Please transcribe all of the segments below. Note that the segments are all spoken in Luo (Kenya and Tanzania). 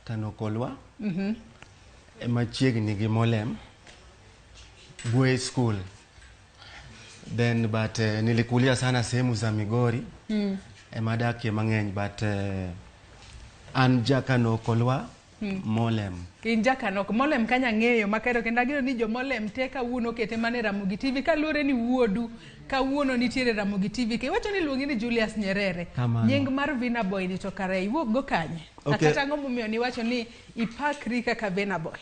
Kanokolwa. Machiegni gi Molem. Bwe School. Then but nilikulia sana sehemu za Migori. Ema adakie mang'eny but an ja Kanokolwa. Molem. In jakanok Molem kanya ng'eyo makero kendo ageno ni jo Molem te kawuono okete mana e Ramogi TV kaluwore ni wuodu kawuono nitiere Ramogi TV. Iwacho ni iluongi ni Julius Nyerere. Kamano. Nying mar Vina Boy ni to kare iwuok go kanye? Okay. Kata ang'o momiyo niwacho ni ipakri kaka Vina Boy?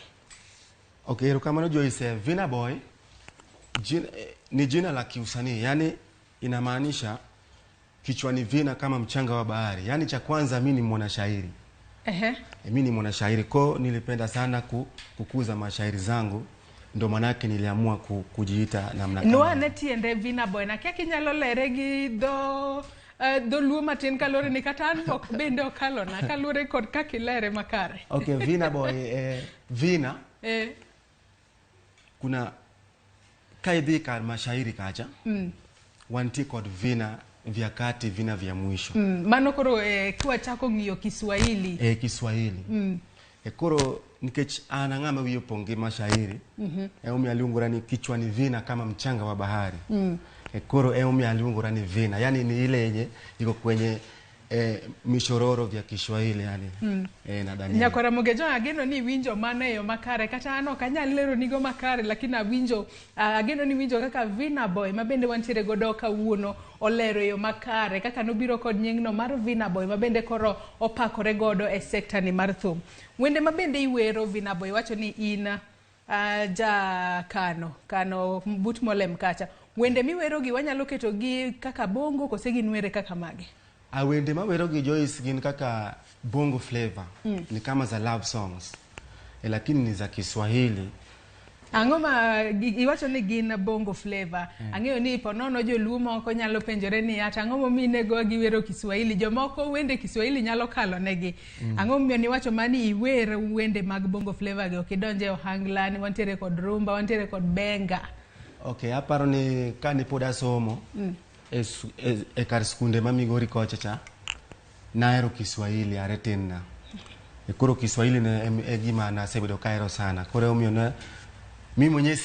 Okay, erokamano Joyce. Vina Boy ni jina la kiusanii, yani inamaanisha kichwani vina kama mchanga wa bahari. Yani cha kwanza mi ni mwanashairi. Mi ni mwanashairi ko nilipenda sana kukuza mashairi zangu, ndo manake niliamua kujiita namna kama Nwane tiende Vina Boy na kia kinyalo lere gi dho dholuo matin kaluwore ni kata an ok bende okalona kaluwore kod kaka ilere makare. Okay, Vina Boy, vina kuna ka idhi kar mashairi kacha wantie kod vina vya kati, vina vya mwisho. Mano koro kiwachako ng'iyo Kiswahili. Kiswahili. Koro nikech an ang'ama wiye opong' gi mashairi, emomiyo aluongora ni kichwani vina kama mchanga wa bahari. Koro emomiyo aluongora ni vina, yani ni ile yenye iko kwenye mishororo vya Kiswahili yani. Na Daniel. Nyakwara Mogejo, ageno ni iwinjo mano e yo makare, kata an ok anyal lero nigo makare, lakini awinjo, ageno ni iwinjo kaka Vina Boy ma bende wantiere godo kawuono olero e yo makare kaka nobiro kod nyingno mar Vina Boy ma bende koro opakore godo e sekta ni mar thum. Wende ma bende iwero Vina Boy wacho ni in ja Kano, Kano but Molem kacha. Wende miwero gi wanyalo keto gi kaka bongo kose gin were kaka mage? Wende mawero gi Joyce gin kaka bongo flavor. Ni kama za love songs. Lakini ni za Kiswahili. Ang'o ma iwacho ni gin bongo flavor? Ang'eyo ni ponono joluo moko nyalo penjore ni ata ang'o momiyo inego giwero Kiswahili? Jomoko wende Kiswahili nyalo kalo negi. Ang'o momiyo niwacho mani iwer wende mag bongo flavor gi ok idonje ohangla ni wantiere kod rumba, wantiere kod benga? Okay, aparo ni kane pod asomo e kar skunde ma Migori kocha cha, nahero Kiswahili are tin na. Koro Kiswahili ne e gima nasebedo kahero sana. Koro emomiyo ne mimi mwenyewe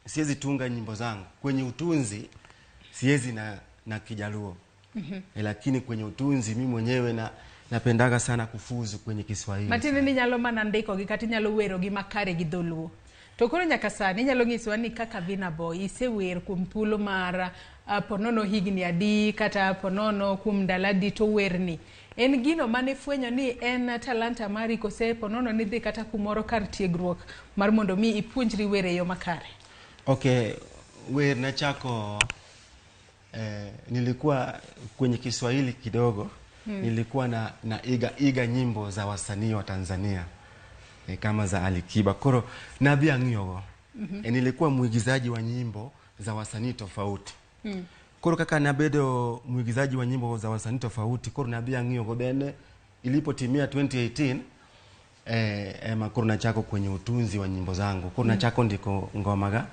siwezi tunga nyimbo zangu. Kwenye utunzi siwezi na Kijaluo. Lakini kwenye utunzi mimi mwenyewe napendaga sana kufuzu kwenye Kiswahili. Matiende ni nyalo mana ndiko gi kata inyalo wero gi makare gi dholuo. To koro nyaka sani inyalo nyisowa ni kaka Vina Boy isewer kuom thuolo mar ponono higni adi kata ponono kuom ndalo adi to werni. En gino mane ifwenyo ni en talanta mari kose ponono nidhi kata kumoro kar tiegruok mar mondo mi ipuonjri wer e yo makare? Okay, wer nachako nilikuwa kwenye Kiswahili kidogo. Nilikuwa na iga nyimbo za wasanii wa Tanzania. Kama za Alikiba. Koro nadhi ang'iyogo. Nilikuwa mwigizaji wa nyimbo za wasanii tofauti. Koro kaka nabedo mwigizaji wa nyimbo za wasanii tofauti, koro nadhi ang'iyogo. Then ilipotimia 2018 ema koro nachako kwenye utunzi wa nyimbo zangu. Koro nachako ndiko ngomaga.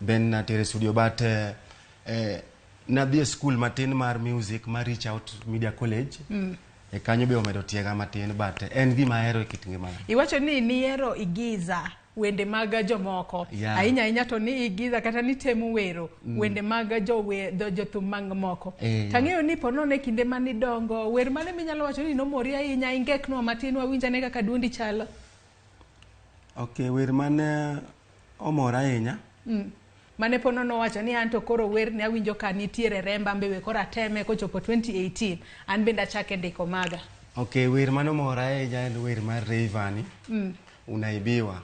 Then natere studio but nadhi e school matin mar music mar Reach Out Media College. Kanyo be omedo tiega matin but en gima ahero e kit ngimana. Iwacho ni nihero igiza wende mag jomoko. Ahinya ahinya to ni igiza kata nitemo wero wende mag jothum mag moko. Tang'eyo ni ponono e kinde manidongo, wer mane minyalo wacho ni nomori ahinya, ingeknwa matin wawinj ane kaka duondi chalo? Okay, wer mane omora ahinya. Mane ponono wacho ni anto koro wer ni awinjo ka nitiere remba ambe we koro ateme kochopo 2018 an bende achake ndiko maga. Okay, wer mane omora ahinya en wer mar Rayvanny. Unaibiwa.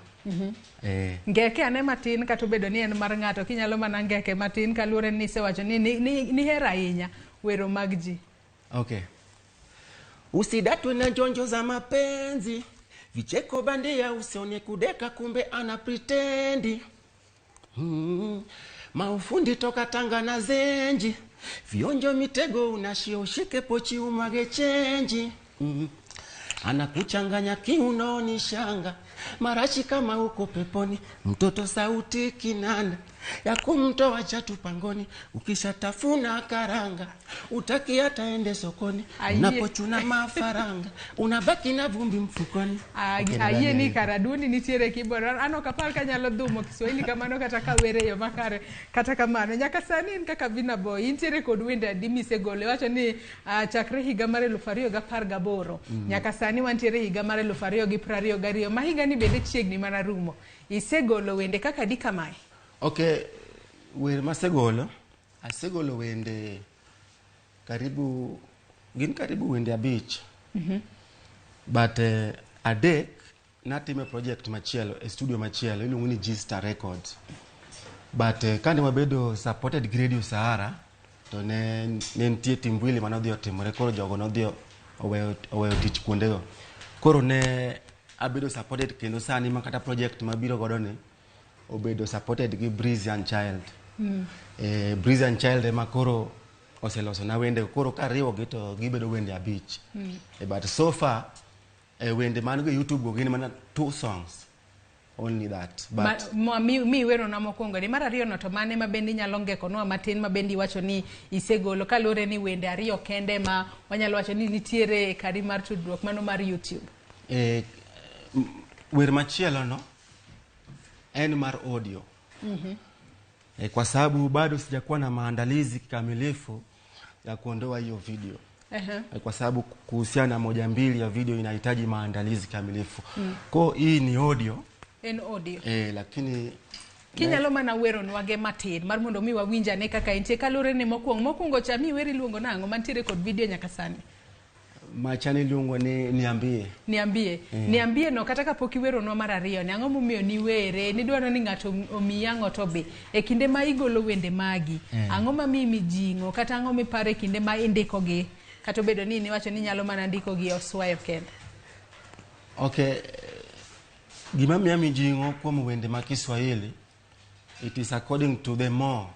Ngeke ane matin kata obedo ni en mar ng'ato kinyalo mana ngeke matin kaluwore ni isewacho ni nihero ahinya wero mag ji. Okay. Usidatwe na njonjo za mapenzi, vicheko bandia, usione kudeka kumbe ana pretendi. Maufundi toka Tanga na Zenji, vionjo mitego unashio ushike pochi umwage chenji. Anakuchanganya kiunoni shanga, marashi kama uko peponi, mtoto sauti kinanda. ya kumtoa chatu pangoni, ukishatafuna karanga utaki hata ende sokoni, unapochuna mafaranga unabaki na vumbi mfukoni. Ayie ni karadundi nitiere keyboard. An ok apar kanyalo dhumo Kiswahili kamano kata kawere e yo makare. Kata kamano nyaka sani in kaka Vina Boy intiere kod wende adi misegolo? Iwacho ni chakre higa mar 2018 nyaka sani wantiere higa mar 2022 ma higa ni bende chiegni mana rumo. Isegolo wende kaka adi kamae? Okay, wer masegolo, asegolo wende karibu, gin karibu wende 5. But adek natime project machielo e studio machielo iluongo ni G-Star Records. But kane wabedo supported gi Radio Sahara to ne nitie timbwili manodhi otimore, koro jogo nodhi oweyo tich kuondego. Koro ne abedo supported kendo sani ma kata project mabiro godo ni obedo supported gi Breezy and Child. Breezy and Child ema koro oseloso na wende, koro kariwo gi to gibedo wende 5. But so far wende man go e YouTube go gin mana 2 songs. Only that. But mi werona mokwongo ni mar ariyo no to mane ma bende inyalo ngekonwa matin ma bende iwacho ni isegolo kaluwore ni wende 2 kende ma wanyalo wacho ni nitiere e kari mar tudruok mano mar YouTube. Wer machielo no en mar audio. Kwa sababu bado sijakuwa na maandalizi kikamilifu ya kuondoa hiyo video. Kwa sababu kuhusiana na 1-2 ya video inahitaji maandalizi kamilifu. Kwa hii ni audio. En audio. Lakini kinyalo mana wero nwage matin mar mondo mi wawinjane kaka entie kaluwore ni mokwongo cha mi weri iluongo nang'o mantiere kod video nyaka sani? Machani iluongo ni Niambie. Niambie. Niambie no kata kapok iweronwa mar ariyo ni ang'o momiyo niwere nidwaro ni ng'ato omiyi ang'o to be e kinde ma igolo wende magi ang'o mamiyi mijing'o kata ang'o miparo e kinde ma indikogi kata obedo ni niwacho ni inyalo mana ndikogi e oswayo kende? Okay, gima miya mijing'o kuom wende ma Kiswahili, it is according to the more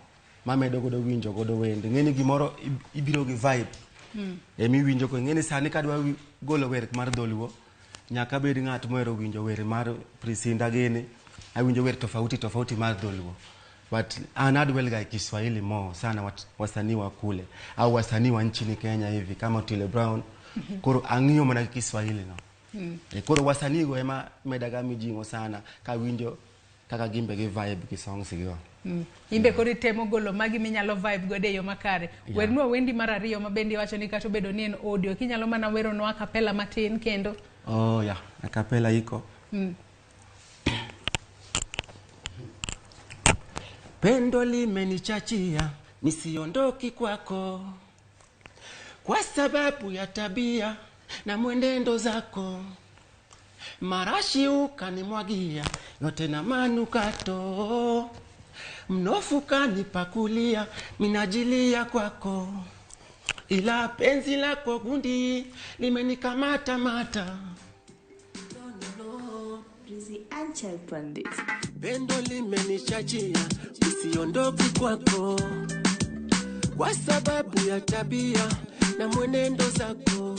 mamedo godo winjo godo wende. Ng'eni gimoro ibiro gi vibe. Emi winjo ko ng'eni sani kadwa golo wer mar dholuo nyaka bed ng'at mohero winjo wer mar Priscinda gini, awinjo wer tofauti tofauti mar dholuo. But an adwell ga Kiswahili more sana wasanii wa kule au wasanii wa nchini Kenya hivi kama Otile Brown. Koro ang'iyo mana Kiswahili no. Koro wasanii go ema medaga mijing'o sana kawinjo kaka gimbe gi vibe gi songs go. Imbe koro itemo golo magi minyalo vibe godo e yo makare. Wernwa wendi mar ariyo ma bende iwacho ni kata obedo ni en audio kinyalo mana weronwa a cappella matin kendo. Oh yeah, a cappella iko. Pendo limenichachia nisiondoki kwako, kwa sababu ya tabia na mwenendo zako, marashi ukanimwagia yote na manukato, mnofu kanipakulia minajilia kwako, ila penzi lako gundi limenikamata mata. Breezy and Child Pandit. Pendo limenichachia nisiondoki kwako, kwa sababu ya tabia na mwenendo zako,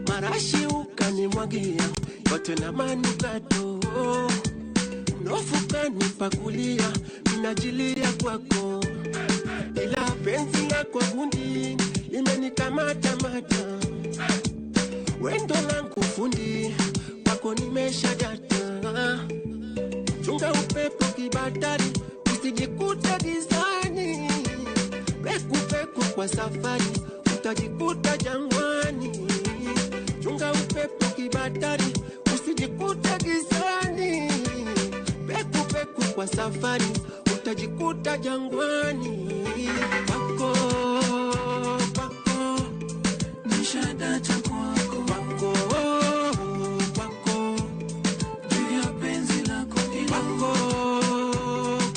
marashi ukanimwagia yote na manukato, mnofu kanipakulia minajilia kwako, ila penzi lako gundi limenikamata mata, wendo langu fundi kwako nimeshadata, chunga upepo kibatari usijikute gizani, peku peku kwa safari utajikuta jangwani, chunga upepo kibatari usijikute gizani, peku peku kwa safari utajikuta jangwani. Kwako kwako nishadata kwako, kwako kwako juu ya penzi lako hilo,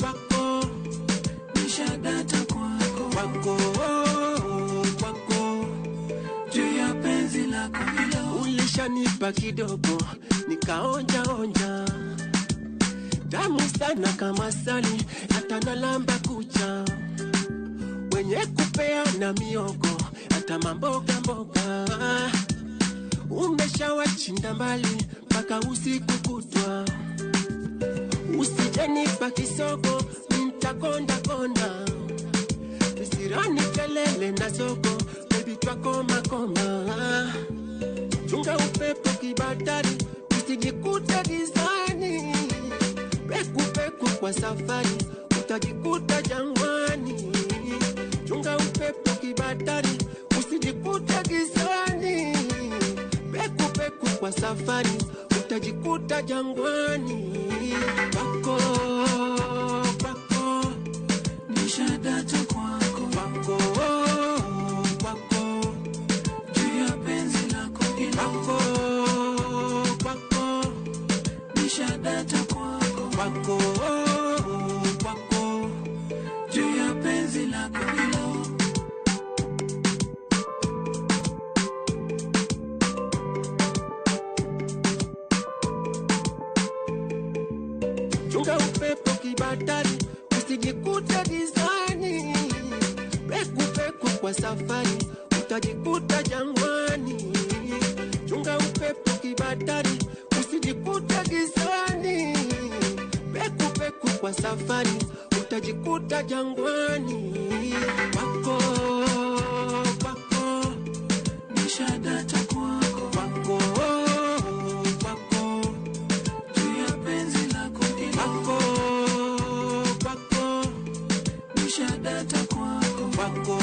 kwako kwako nishadata kwako, kwako kwako juu ya penzi lako hilo. Ulishanipa kidogo nikaonja onja, tamu sana kama sali hata nalamba kucha, wenye kupea na miogo hata mamboga mboga, umeshawachinda mbali mpaka usiku kutwa, usijenipa kisogo nitakonda konda. Kisirani kelele na soko, baby twakoma koma. Chunga upepo kibatari, usijikute gizani. Peku peku kwa safari, utajikuta jangwani. Chunga upepo kibatari, usijikute gizani. Peku peku kwa safari, utajikuta jangwani. Kwako, kwako, Nishadata kwako, kwako, kwako, juu ya penzi lako hilo. kwako, kwako, Nishadata kwako, kwako, kwako. juu ya penzi lako hilo. Chunga upepo kibatari, usijikute gizani. Peku peku kwa safari, utajikuta jangwani. Chunga upepo kibatari, usijikute gizani. Peku peku kwa safari, utajikuta jangwani. Kwako, kwako, Nishadata kwako, kwako, kwako, juu ya penzi lako hilo. kwako, kwako. Nishadata kwako, Kwako,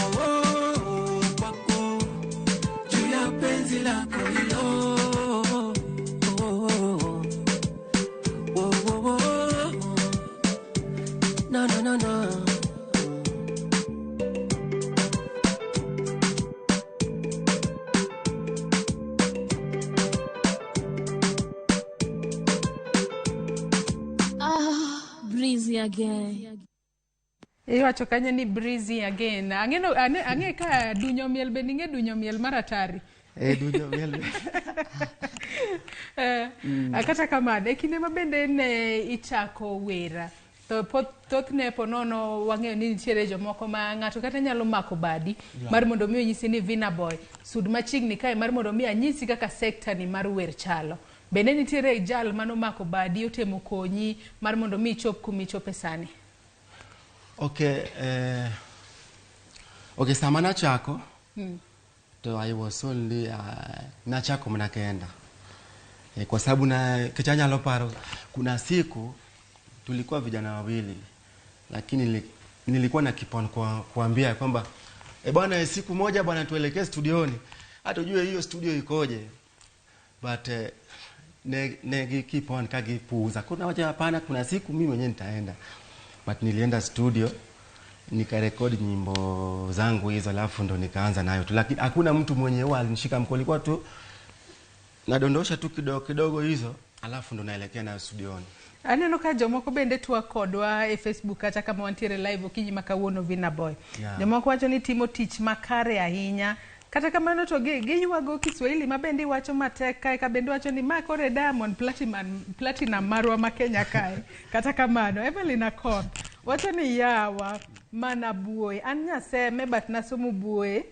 kwako, juu ya penzi lako hilo. oh, oh, oh, oh, oh, oh. No, no, no, no. Ah, breezy again. Iwacho kanyo ni breezy again. Ang'eno ang'e ka dunyo miel bende ing'e dunyo miel mar atari. Eh, dunyo miel. Kata kamano, e kinde ma bende ne ichako wera, to thothne po nono wang'eyo ni nitiere jomoko ma ng'ato kata nyalo mako badi mar mondo mi onyisi ni Vina Boy, sud machiegni kae mar mondo mi anyisi kaka sekta ni mar wer chalo. Bende nitiere jal manomako badi otemo konyi mar mondo mi ichop kuma ichope sani. Okay, okay, sama nachako to I was only nachako mana kenda. Kwa sababu na kichanya loparo kuna siku tulikuwa vijana wawili, lakini nilikuwa na kipon kuambia kwamba bwana, siku moja bwana tuelekee studioni, hata ujue hiyo studio ikoje. But ne keep on kagipuuza. Kuna wacha hapana, kuna siku mimi mwenyewe nitaenda. But nilienda studio nikarekodi nyimbo zangu hizo, alafu ndo nikaanza nayo tu. Lakini hakuna mtu mwenye huwa alinishika mkono, ilikuwa tu nadondosha tu kidogo kidogo hizo, alafu ndo naelekea nayo studioni. Aneno ka jomoko bende twak kodwa e Facebook kata kama wantiere live okinyi ma kawuono Vina Boy. Yeah. Jomoko wacho ni timo tich makare ahinya. Kata kamano to giywago Kiswahili ma bende iwacho matek kae ka bende wacho ni ma koro e Diamond Platinum marwa ma Kenya kae. Kata kamano Evelyn Akoth wacho ni yawa mana buoye. An nyaseme but nasomo buoye.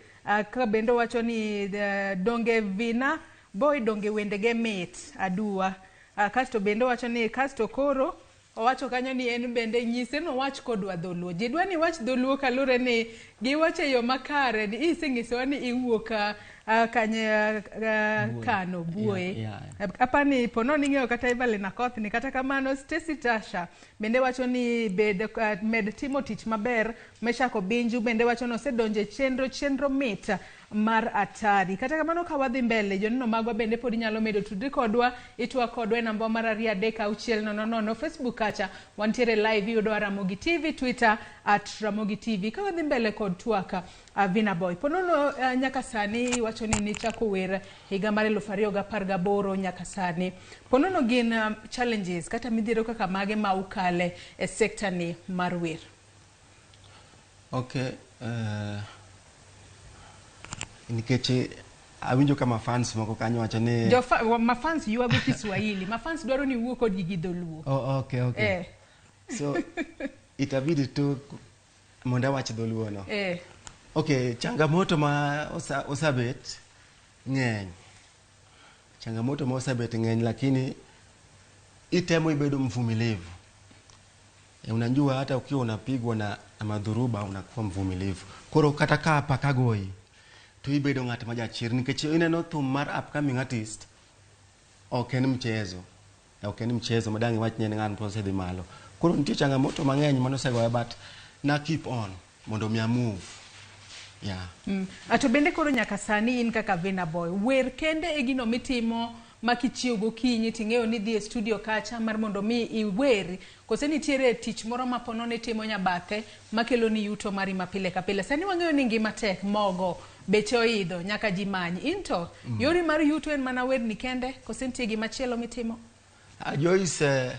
Ka bende wacho ni donge Vina Boy donge wendege mit aduwa. Kasto bende wacho ni kasto koro owacho kanyo ni en bende nyise nowach kodwa dholuo. Ji dwa ni wach dholuo kaluwore ni giwacho e yo makare ni isenyisowa ni iwuok kanye Kano Buoye. Yeah, yeah. Apani pono ning'eyo kata Evelyn Akoth ni kata kamano Stacy Tasha bende wacho ni bed med timo tich maber. Meshak Obinju bende wacho ni osedonje chenro mit mar atari. Kata kamano ka wadhi mbele joneno magwa bende pod inyalo medo tudri kodwa, itwa kodwa e namba mar 2 3 6 0 0. Facebook kacha wantiere live iyudo Ramogi TV, Twitter at Ramogi TV. Ka wadhi mbele kod twaka Vina Boy ponono nyaka sani iwacho ni nichako wer higa mar 2018 nyaka sani. Ponono gin challenges kata midhiero kaka mage ma ukale e sekta ni mar wer? Okay, nikech awinjo kama fans moko kanyo wacho ni mafans ywago Kiswahili, mafans dwaro ni wuo kodgi gi dholuo. Oh, okay, okay. So itabidi tu mondo awach dholuo no. Okay, changamoto ma osabet ng'eny. Changamoto ma osabet ng'eny, lakini itemo ibedo mvumilivu. Unajua hata ukiwa unapigwa na madhuruba unakuwa mvumilivu. Koro kata ka apaka goyi to ibedo ng'at ma jachir nikech ineno thum mar upcoming artist ok en mchezo. Ok en mchezo ma dang' iwach ni en ng'at mosedhi malo. Koro nitie changamoto mang'eny manosegoya but na keep on mondo mi a move. Yeah. To bende koro nyaka sani in kaka Vina Boy, wer kende e gino mitimo ma kichiew gokinyi ting'eyo ni idhi e studio kacha mar mondo mi iwer, kose nitiere tich moro ma ponono itimo nyabathe makelo ni yuto mari ma pile ka pile. Sani wang'eyo ni ngima tek, mogo beche oidho, nyaka ji many. In to yori mar yuto en mana werni kende, kose nitie gimachielo mitimo? Joyce,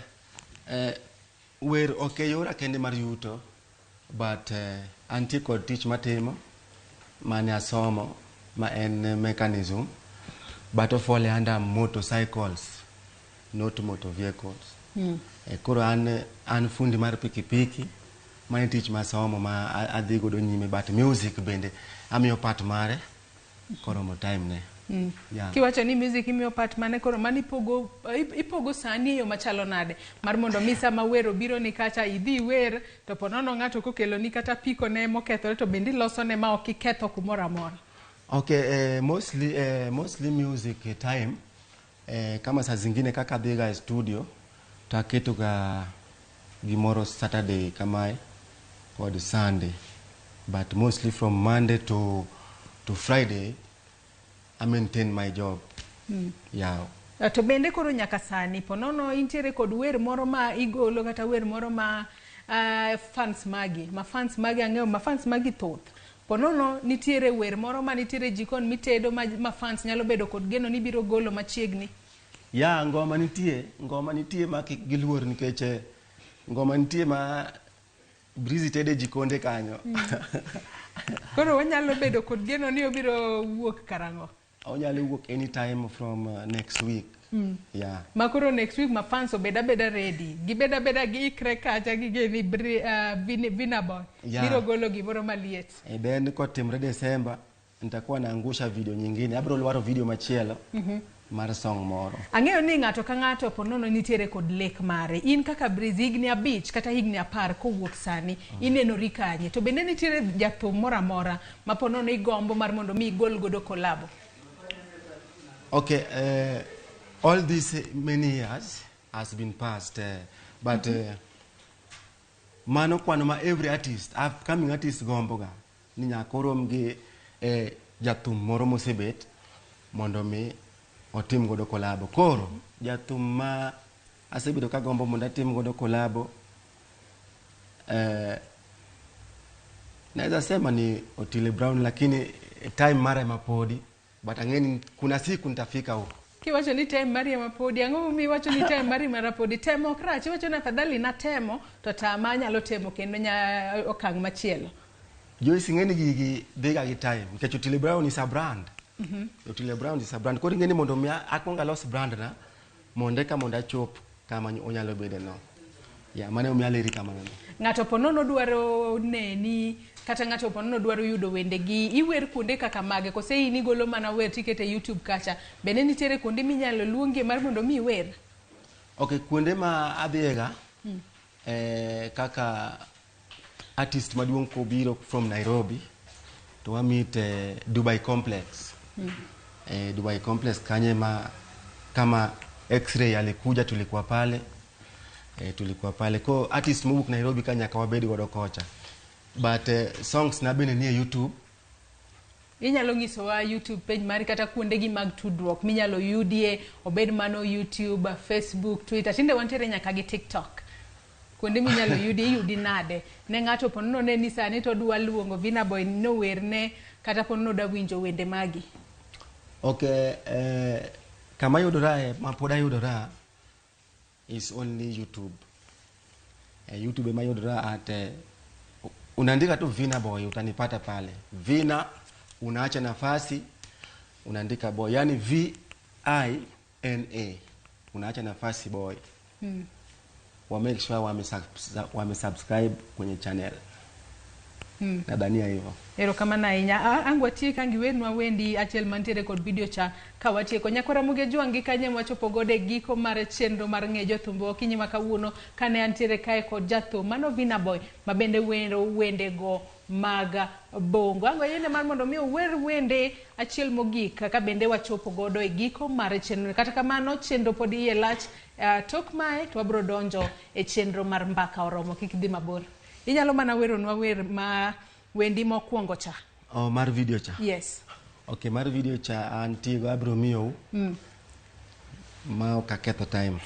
wer ok e yora kende mar yuto, but antie kod tich matimo mane asomo ma en mechanism, but ofall under motorcycles, not motor vehicles. Koro an fundi mar pikipiki, mano e tich masomo ma adhi godo nyime, but music bende amiyo part mare koromo time ne. Yeah. Kiwacho ni music imiyo part mane, koro mano ipogo sani e yo machalo nade mar mondo mi sama wer obiro ni kacha idhi iwer, to ponono ng'ato kokeloni kata piko ne mokethore to bende ilosone ma ok iketho kumoro amora? Okay, mostly music time, kama saa zingine kaka adhiga e studio to aketo ga gimoro Saturday kamae kod Sunday, but mostly from Monday to Friday I maintain my job. Yeah. To bende koro nyaka sani ponono intiere kod wer moro ma igolo kata wer moro ma fans magi ma fans magi, ang'eyo ma fans magi thoth, ponono nitiere wer moro ma nitiere jikon mitedo ma fans nyalo bedo kod geno ni biro golo machiegni? Ya, ngoma nitie ma kik giluor nikech ngoma nitie ma Breezy tede jikonde kanyo. Koro wanyalo bedo kod geno ni obiro wuok karang'o? Onyalo wuok anytime from next week. Yeah. Ma koro next week ma fans obed abeda ready, gibed abeda giikre kacha gigeni Vina Boy biro golo gimoro maliet. And then kotimre December nitakuwa naangusha video nyingine. Abiro lwaro video machielo mar song moro. Ang'eyo ni ng'ato ka ng'ato ponono nitiere kod lek mare. In kaka Breezy, higni 5 kata higni 10 kowuok sani, inenori kanye? To bende nitiere jathum moro amora ma ponono igombo mar mondo mi igol godo kolabo? Okay, all these many years has been passed, but mano kwano ma every artist, upcoming artist gombo ga ni nyaka orom gi jathum moro mosebet mondo mi otim godo kolabo. Koro jathum ma asebedo ka gombo mondo atim godo kolabo, naweza sema ni Otile Brown, lakini time mare mapodi, but ang'e ni kuna siku nitafika huko. Kiwacho ni time mari ema podi, ang'o momiyo iwacho ni time mari mara podi? Temo ok rach, iwacho ni afadhali natemo to tama anyalo temo kendo nya okang' machielo. Joyce, ing'e ni gigi dhiga gi time nikech Otile Brown is a brand. Otile Brown is a brand. Koro ing'e ni mondo mi akwong alos brand na mondo eka mondo achop kama onyalo bede no. Ya, mano emomiyo aleri kamano no. Ng'ato ponono dwaro neni kata ng'ato ponono dwaro yudo wendegi, iwer kuonde kaka mage, kose in igolo mana wer tikete YouTube kacha? Bende nitiere kuonde minyalo luongie mar mondo mi iwer? Okay, kuonde ma adhiyega, kaka artist maduong' kobiro from Nairobi to wa meet Dubai Complex. Dubai Complex kanye ma kama X-ray alikuja, tulikuwa pale. Tulikuwa pale. Ko artist mowuok Nairobi ka nyaka wabed godo kocha. But songs na bende nie YouTube. Inyalo nyisowa YouTube page mari kata kuondegi mag tudruok minyalo yudie, obed mano YouTube, Facebook, Twitter, tinde wantiere nyaka gi TikTok. Kuonde minyalo yudie, iyudi nade ne ng'ato ponono ne ni sani to odwa luongo Vina Boy nowerne kata ponono odwa winjo wende magi? Okay, kama yudora ma pod ayudora is only YouTube. YouTube ema yudora at unaandika tu Vina Boy utanipata pale. Vina, unaacha nafasi, unaandika boy, yani VINA, unaacha nafasi boy. Wa make sure wame subscribe kwenye channel. Nadhania hivyo. Erokamano ahinya. Ang watiek ang iwernwa wendi achiel mantiere kod video cha ka watieko. Nyakora Muge Jwangi kanye mwachopo godo e giko mar chenro mar ng'e jothumbe okinyi ma kawuono kane antiere kae kod jathum mano Vina Boy ma bende wero wendego mag bongo. Ang wayiene mar mondo mi ower wende achiel mogik ka bende wachopo godo e giko mar chenro. Kata kamano chenro pod iye lach. Tok mae to wabro donjo e chenro mar mbaka oromo kik dhi mabor. Inyalo mana weronwa wer ma wendi mokwongo cha. Oh, mar video cha. Yes. Okay, mar video cha antie go abiro miyou. Ma ok aketho time.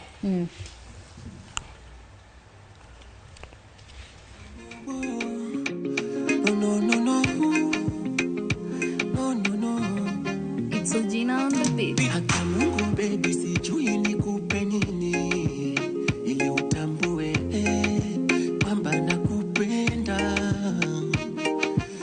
No, no, no. No, no, no. It's Ojina on the beat. Hata Mungu baby.